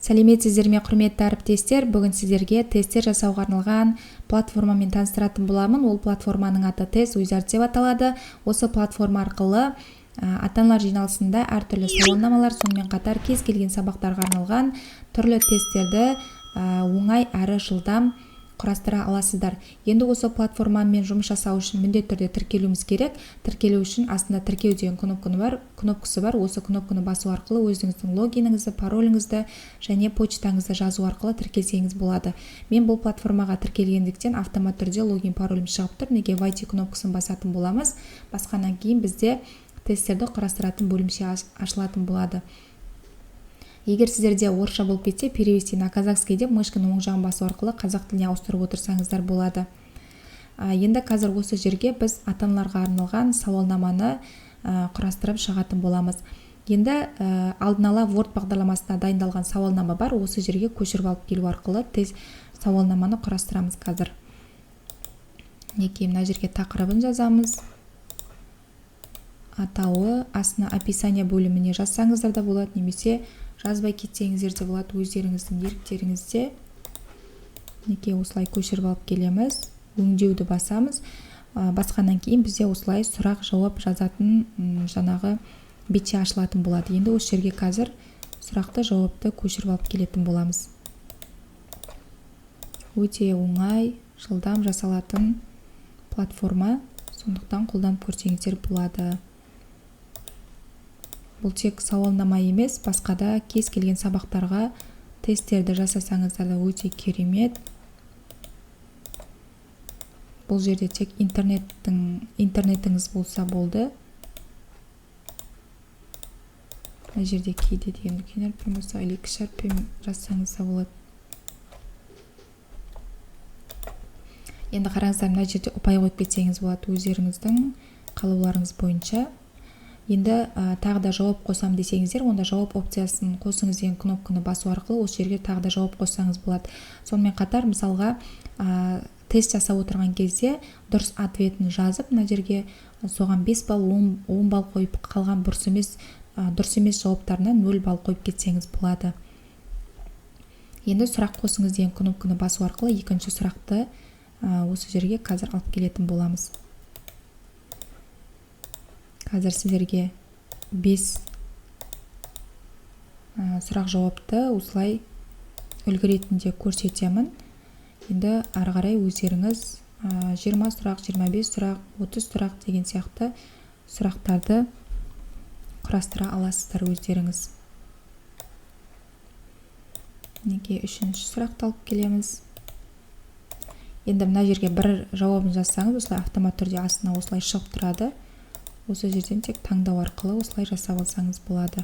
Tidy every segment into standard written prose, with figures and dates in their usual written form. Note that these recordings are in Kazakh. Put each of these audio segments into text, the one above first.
Сәлеметсіздер ме, құрметті әріптестер! Бүгін сіздерге тесттер жасауға арналған платформамен таныстыратын боламын. Ол платформаның аты Test Wizard деп аталады. Осы платформа арқылы ата-аналар жиналысында әртүрлі сауалнамалар, сонымен қатар кез келген сабақтарға арналған түрлі тесттерді оңай әрі жылдам құрастыра аласыздар. Енді осы платформамен жұмыс жасау үшін міндетті түрде тіркелуіміз керек. Тіркелу үшін астында тіркеу деген кнопкасы бар. Осы кнопканы басу арқылы өзіңіздің логиніңізді, пароліңізді және почтаңызды жазу арқылы тіркелсеңіз болады. Мен бұл платформаға тіркелгендіктен автомат түрде логин, паролім шығып тұр. Неге «Войти» кнопкасын басатын боламыз. Басқаннан кейін бізде тесттерді құрастыратын бөлімше ашылатын болады. Егер сіздерде орысша болып кетсе, «Перевести на казахский» деп мышканың оң жағын басу арқылы қазақ тіліне ауыстырып отырсаңыздар болады. Енді қазір осы жерге біз ата-аналарға арналған сауалнаманы құрастырып шығатын боламыз. Енді алдын ала Word бағдарламасына дайындалған сауалнама бар. Осы жерге көшіріп алып келу арқылы тез сауалнаманы құрастырамыз қазір. Мінекей, мына жерге тақырыбын жазамыз. Атауы, астына описание бөліміне жазсаңыздар да болады, немесе жазбай кетсеңіздер де болады, өздеріңіздің еріктеріңізде. Мінекей, осылай көшіріп алып келеміз, өңдеуді басамыз. Басқаннан кейін бізде осылай сұрақ жауап жазатын жаңағы бетше ашылатын болады. Енді осы жерге қазір сұрақты, жауапты көшіріп алып келетін боламыз. Өте оңай, жылдам жасалатын платформа, сондықтан қолданып көрсеңіздер болады. Бұл тек сауалнама емес, басқа да кез келген сабақтарға тесттерді жасасаңыздар да өте керемет. Бұл жерде тек интернетіңіз болса болды. Мына жерде кейде деген үлкен әріппен болса, или кіші әріппен жазсаңыз да болады. Енді қараңыздар, мына жерде ұпай қойып кетсеңіз болады өздеріңіздің қалауларыңыз бойынша. Енді тағы да жауап қосам десеңіздер, онда жауап опциясын қосыңыз деген кнопканы басу арқылы осы жерге тағы да жауап қоссаңыз болады. Сонымен қатар, мысалға, тест жасап отырған кезде дұрыс ответін жазып, мына жерге соған 5 балл, 10 балл қойып, қалған дұрыс емес жауаптарына 0 балл қойып кетсеңіз болады. Енді сұрақ қосыңыз деген кнопканы басу арқылы екінші сұрақты осы жерге қазір алып келетін боламыз. Қазір сіздерге 5 сұрақ жауапты осылай үлгі ретінде көрсетемін. Енді ары қарай өздеріңіз 20 сұрақ, 25 сұрақ, 30 сұрақ деген сияқты сұрақтарды құрастыра аласыздар өздеріңіз. Мінекей, үшінші сұрақты алып келеміз. Енді мына жерге бір жауабын жазсаңыз, осылай автомат түрде астына осылай шығып тұрады. Осы жерден тек таңдау арқылы осылай жасап алсаңыз болады.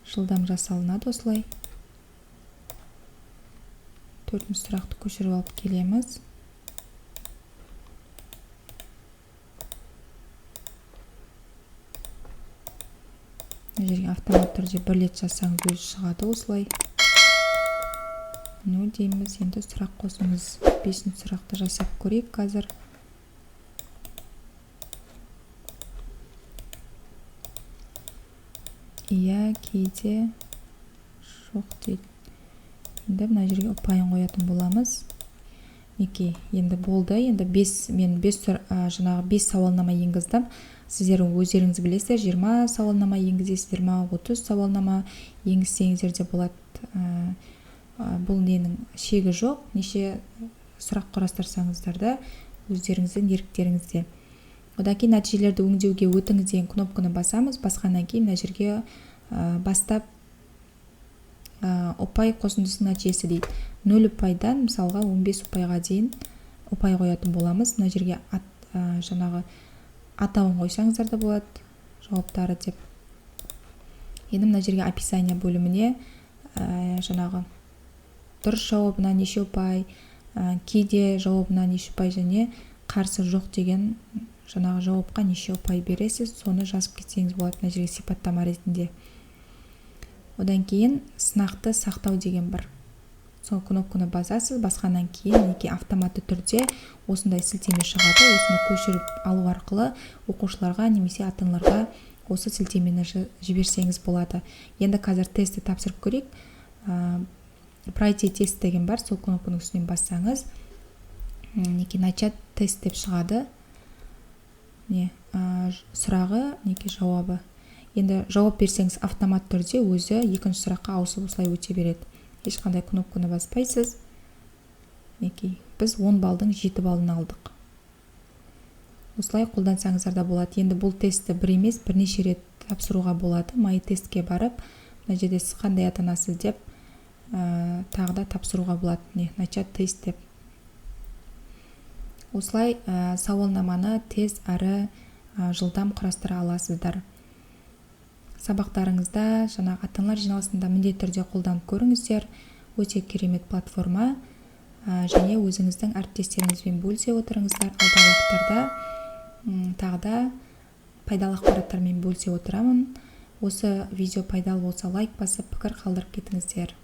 Жылдам жасалынады осылай. Төртінші сұрақты көшіріп алып келеміз. Мына жерге автомат түрде бір рет жазсаңыз өзі шығады осылай. 0 дейміз. Енді сұрақ қосыңыз. Бесінші сұрақты жасап көрейік қазір. Иә, кейде жоқ дейді. Енді мына жерге ұпайын қоятын боламыз. Мінекей, енді болды. Енді мен жаңағы 5 сауалнама енгіздім. Сіздер өздеріңіз білесіздер, 20 сауалнама енгізесіздер ма, 30 сауалнама енгізсеңіздер де болады. Бұл ненің шегі жоқ. Неше сұрақ құрастырсаңыздар да өздеріңіздің еріктеріңізде. Одан кейін нәтижелерді өңдеуге өтіңіз деген кнопканы басамыз. Басқаннан кейін мына жерге бастап ұпай қосындысының нәтижесі дейді. 0 ұпайдан мысалға 15 ұпайға дейін ұпай қоятын боламыз. Мына жерге жаңағы атауын қойсаңыздар да болады, жауаптары деп. Енді мына жерге описание бөліміне жаңағы дұрыс жауабына неше ұпай, кейде жауабына неше ұпай және қарсы жоқ деген жаңағы жауапқа неше ұпай бересіз, соны жазып кетсеңіз болады мына жерге сипаттама ретінде. Одан кейін сынақты сақтау деген бар. Сол кнопканы басасыз, басқаннан кейін мінекей автоматты түрде осындай сілтеме шығады. Осыны көшіріп алу арқылы оқушыларға немесе ата-аналарға Осы сілтемені жіберсеңіз болады. Енді қазір тестті тапсырып көрейік. «Пройти тест» деген бар, сол кнопканың үстінен бассаңыз, мінекей, «Начать тест» деп шығады. Не сұрағы, неке жауабы. Енді жауап берсеңіз, автомат түрде өзі екінші сұраққа ауысып, осылай өте береді. Ешқандай кнопканы баспайсыз. Мінекей, біз 10 балдың 7 балын алдық. Осылай қолдансаңыздар да болады. Енді бұл тестті бір емес, бірнеше рет тапсыруға болады. «Мои тестке» барып, мына жерде «Сіз қандай ата анасыз» деп тағы да тапсыруға болады. Міне, «Начать тест» деп. Осылай сауалнаманы тез әрі жылдам құрастыра аласыздар. Сабақтарыңызда, жаңағы ата аналар жиналысында міндетті түрде қолданып көріңіздер. Өте керемет платформа. Және өзіңіздің әріптестеріңізбен бөлісе отырыңыздар. Алдағы уақыттарда тағы да пайдалы ақпараттармен бөлісе отырамын. Осы видео пайдалы болса, лайк басып, пікір қалдырып кетіңіздер.